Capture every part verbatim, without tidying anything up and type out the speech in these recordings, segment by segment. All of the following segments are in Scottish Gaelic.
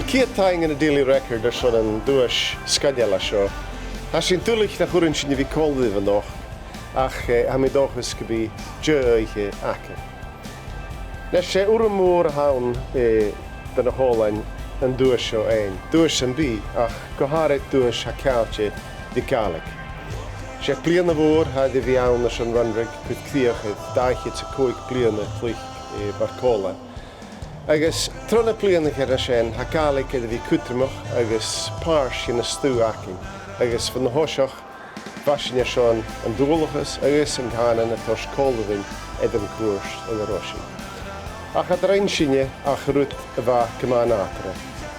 Ceud taing dhan Daily Record airson an duais sgoinneil seo. Tha sinn duilich nach urrainn sinn a bhith còmhla ribh a-nochd, ach, eh, tha mi an dòchas gum bi deagh oidhche agaibh. Leis, 's e urram mòr a th' ann, eh, dha na h-oileanaich an duais seo fhaighinn. Duais sam bith, ach gu h-àraid duais a tha ceangailte ri Gàidhlig. 'S e bliadhna mhòr a tha air a bhith ann airson Runrig, cuir crìoch air dà fhichead 's a còig bliadhna a' cluich, eh, mar chòmhlan. Agus tro na bliadhnaichean sin, tha Gàidhlig air a bhith cudromach agus pàirt dhen stuth againn, agus bhon toiseach, bha sinn airson an dualchas agus an cànan a thoirt còmhla rinn air a' chuairt air an robh sinn. Ach cha do rinn sinne ach rud a bha gu math nàdarra.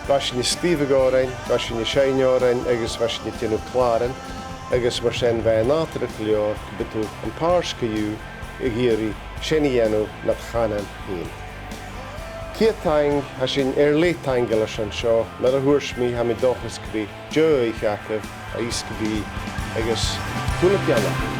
Bha sinn a' sgrìobhadh òrain, bha sinn a' seinn òrain agus bha sinn a' dèanamh clàran, agus mar sin bha e nàdarra gu leòr gum biodh tu am pàirt co-dhiù ag iarraidh sin a dhèanamh nad chànan fhèin. Ceud taing, tha sinn air leth taingeil airson seo, mar a thuirt mi, tha mi an dòchas gum bi deagh oidhche agaibh, a-rithist gum bi, agus cùm a' dèanamh.